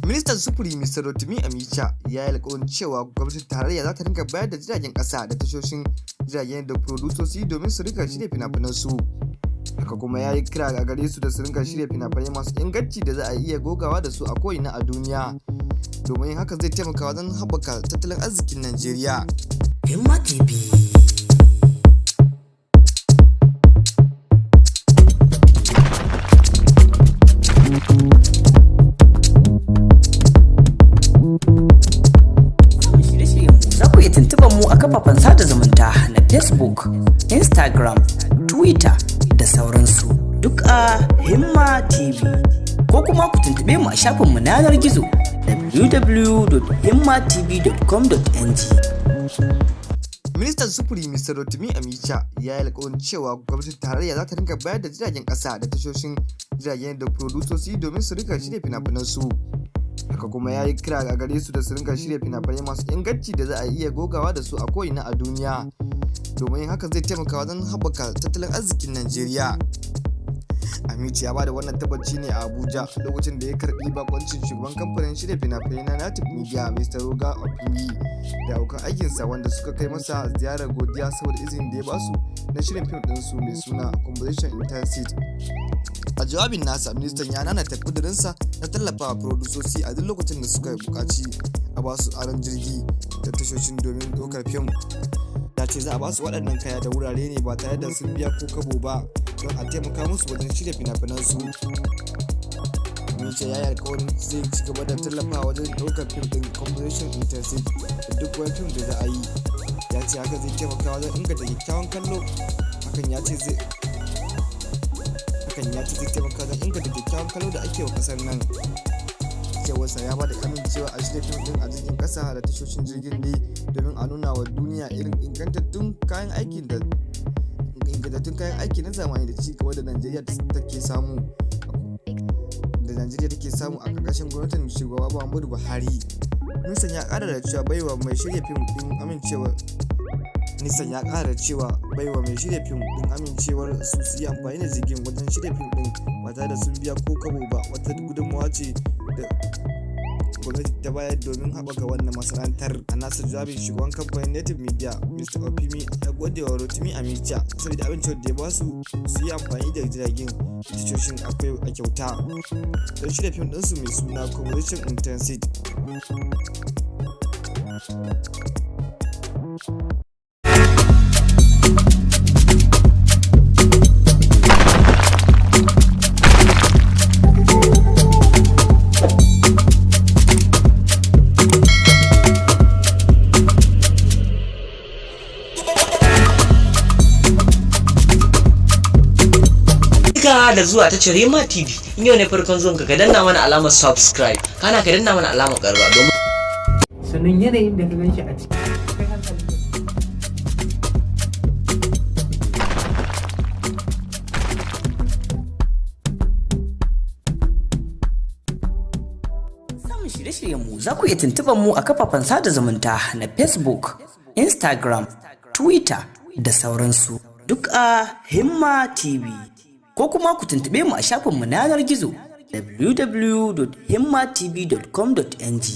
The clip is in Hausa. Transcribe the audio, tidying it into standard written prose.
Ministan Sufuri Mr. Rotimi Amaechi ya yi alkawarin cewa gwamnatin tarayya za ta ringa bayar da jiragen kasa da tashoshin jiragen da furodusosi domin su rika shirya fina-finan su. Haka kuma ya yi kira a gare su da su ringa shirya fina-finai masu inganci da za a iya gogawa da su a ko'ina a duniya. Domin haka zai taimaka wajen haɓaka tattalin arzikin Najeriya. Himma TV. Samun shirye-shiryenmu za ku iya tuntuɓar mu a kafafen sada zumunta na Facebook, Instagram, Twitter da sauransu. Duk a Himma TV. Ko kuma ku tuntuɓe mu a shafinmu na yanar gizo www.himmatv.com.ng. Ministan Sufuri Mr. Rotimi Amaechi ya yi alkawarin cewa gwamnatin tarayya za ta ringa bayar da jiragen kasa da tashoshin jiragen da furodusosi domin su rika shirya fina-finan su. Haka kuma ya yi kira a gare su da su ringa shirya fina-finai masu inganci da za a iya gogawa da su a ko'ina a duniya. Domin haka zai taimaka wajen haɓaka tattalin arzikin Najeriya. Amaechi ya bada wannan tabbaci ne a Abuja lokacin da ya karbi bakoncin shugaban kamfanin shirya fina-finai na Native Media, Mr. Roger Opimi, da abokan aikinsa, wanda suka kai masa ziyarar godiya saboda izinin da ya basu na shirin fim ɗinsu mai suna Conversation in Transit. A jawabin nasa, ministan ya nanata kudurinsa na tallafawa furodusosi a duk lokacin da suka buƙaci a basu aron jirgi da tashoshin domin ɗaukar fim. Ya ce za a basu waɗannan kaya da wurare ne ba tare da sun biya ko kabo ba, don a taimaka musu wajen shirya fina-finansu. Amaechi ya yi alkawarin zai ci gaba da tallafawa wajen ɗaukar fim ɗin Conversation in Transit da duk wani fim da za a yi. Ya ce haka zai taimaka wajen inganta kyakkyawan kallo. Hakan ya ce zai taimaka wajen inganta kyakkyawan kallo da ake wa kasar nan. Cewarsa, ya bada amincewa a shirya fim din a jirgin kasa da tashoshin jirgin ne domin a nuna wa duniya irin ingantattun kayan aiki na zamani da ci gaba da Najeriya take samu a ƙarƙashin gwamnatin shugaba Muhammadu Buhari. Ministan ya ƙara da cewa baiwa mai shirya fim din amincewar su su yi amfani da jirgin wajen shirya fim din ba tare da sun biya ko kabo ba, wata gudunmawa ce da gwamnati ta bayar domin haɓaka wannan masana'antar. A nasa jawabin, shugaban kamfanin Native Media, Mr. Opimi, ya gode wa Rotimi Amaechi saboda amincewar da ya ba su su yi amfani da jiragen tashoshin akwai a kyauta don shirya fim ɗinsu mai suna Conversation in Transit. Barka da zuwa ta Rema TV. In yau ne farkon zuwan ka, ka danna mana alamar subscribe. Kana ka danna mana alamar ƙararrawa domin Sannan yanayin da ka gan shi a ciki, kai hankali. Samun shirye-shiryenmu, za ku iya tuntuɓar mu a kafafen sada zumunta na Facebook, Instagram, Twitter da sauransu. Duk a Himma TV. Ko kuma ku tuntuɓe mu a shafinmu na yanar gizo www.himmatv.com.ng.